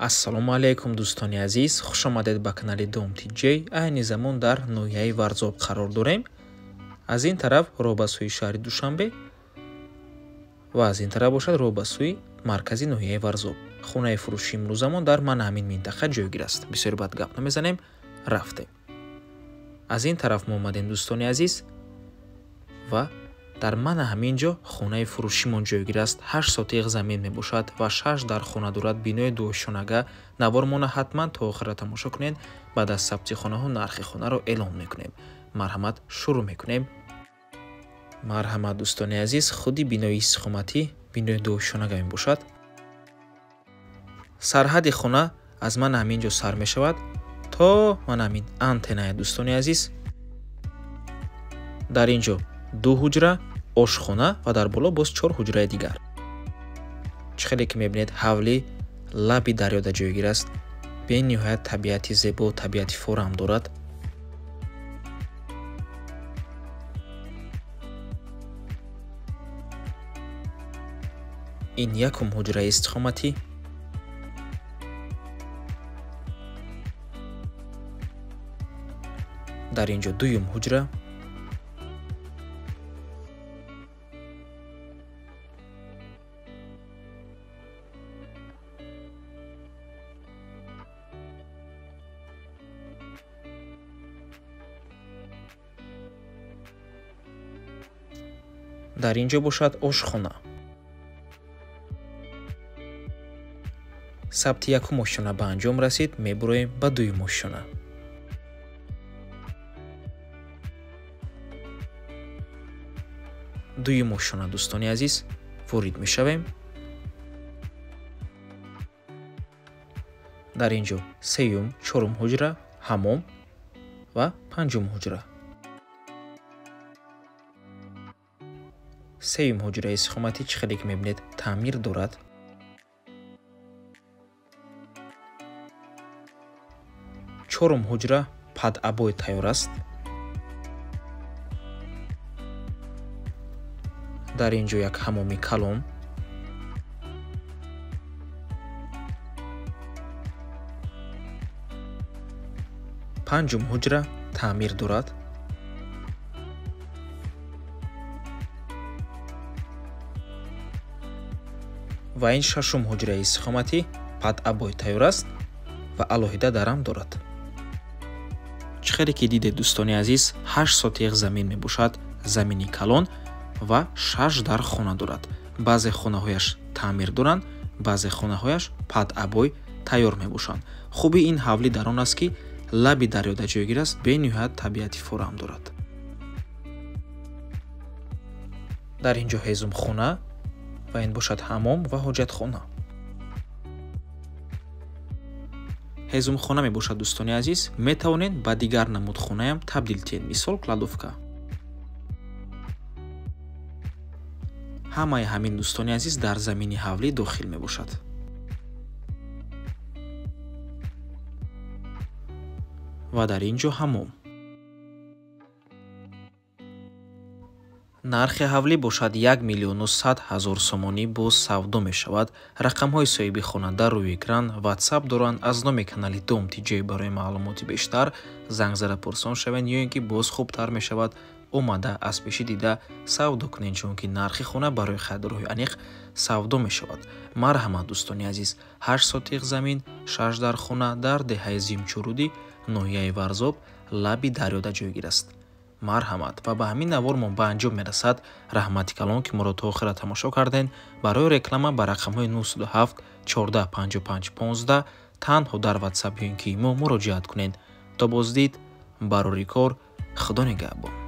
Ассалому алайкум, дӯстони азиз, хуш омадед ба канали Дом ТҶ. Айни замон дар ноҳияи Варзоб қарор дорем. Аз ин тараф роҳ ба сӯи шаҳри Душанбе ва аз ин тараф бошад роҳ ба сӯи маркази ноҳияи Варзоб. Хонаи фурӯши имрӯзамон дар мана ҳамин минтақа ҷойгир аст. Бисёр бад гап намезанем, рафтем. Аз ин тараф мо омадем, дӯстони азиз, ва дар мана ҳамин ҷо хонаи фурӯшимон ҷойгир аст. 8 сотиқ замин мебошад ва 6 дар хона дорад. Бинои дуошонага. Навормона ҳатман то охира тамошо кунед. Баъд аз сабти хонаҳо нархи хонаро эълон мекунем. Марҳамат, шурӯъ мекунем. Марҳамат, дӯстони азиз, худи бинои истиқоматӣ бинои дуошонага мебошад. Сарҳади хона аз мана ҳамин ҷо сар мешавад то мана ҳамин антенная, дӯстони азиз. Дар ин ҷо 2 ҳуҷра, ошхона ва дар боло боз 4 ҳуҷраи дигар. Чӣ хеле ки мебинед, ҳавлӣ лаби дарёда ҷойгир аст. Бениҳоят табиати зебо, табиати форам дорад. Ин якум ҳуҷраи истиқоматӣ. Дар ин ҷо дуюм ҳуҷра. Дар ин ҷо бошад ошхона. Сабти якум ошхона ба анҷом расид, мебуроем ба дуюм ошхона. Дуюм ошхона, дӯстони азиз, ворид мешавем. Дар ин ҷо сеюм, чорум ҳуҷра, ҳамом ва панҷум ҳуҷра. Сеюм ҳуҷраи истиқоматӣ, чӣ хеле ки мебинед, таъмир дорад. Чорум ҳуҷра под обой тайёр аст. Дар ин ҷо як ҳамоми калон. Панҷум ҳуҷра таъмир дорад. Ва ин шашум ҳуҷраи истиқоматӣ под обой тайёр аст ва алоҳида дарам дорад. Чӣ хеле ки дидед, дӯстони азиз, 8 сотиқ замин мебошад, замини калон ва 6 дар хона дорад. Баъзе хонаҳояш таъмир доранд, баъзе хонаҳояш под обой тайёр мебошанд. Хуби ин ҳавлӣ дар он аст, ки лаби дарёда ҷойгир аст, бениҳоят табиати форам дорад. Дар ин ҷо ҳезумхона ва ин бошад ҳамом ва ҳоҷатхона. Ҳезумхона мебошад, дӯстони азиз, метавонед ба дигар намудхонаям табдил диҳед, мисол кладовка. Ҳамаи ҳамин, дӯстони азиз, дар замини ҳавлӣ дохил мебошад. Ва дар ин ҷо ҳамом. Нархи ҳавлӣ бошад 1 100 000 сомонӣ боз савдо мешавад. Рақамҳои соҳиби хона дар рӯи экран, WhatsApp доранд. Аз номи канали Дом ТҶ барои маълумоти бештар занг зада пурсон шавед, ё ин ки боз хубтар мешавад омада аз пеши дида савдо кунед, чунки нархи хона барои харидорҳои аниқ савдо мешавад. Марҳамат, дӯстони азиз, 8 сотиқ замин, 6 дар хона дар деҳаи Зимчурудӣ, ноҳияи Варзоб, лаби дарёда ҷойгир аст. Марҳамат. Ва ба ҳамин навормон ба анҷом мерасад. Раҳмати калон, ки моро то охира тамошо кардем. Барои реклама ба рақамҳои 907 14 55 15 танҳо дар WhatsApp ё ин ки имо муроҷиат кунед. То боздид, барори кор, Худо нигаҳбон.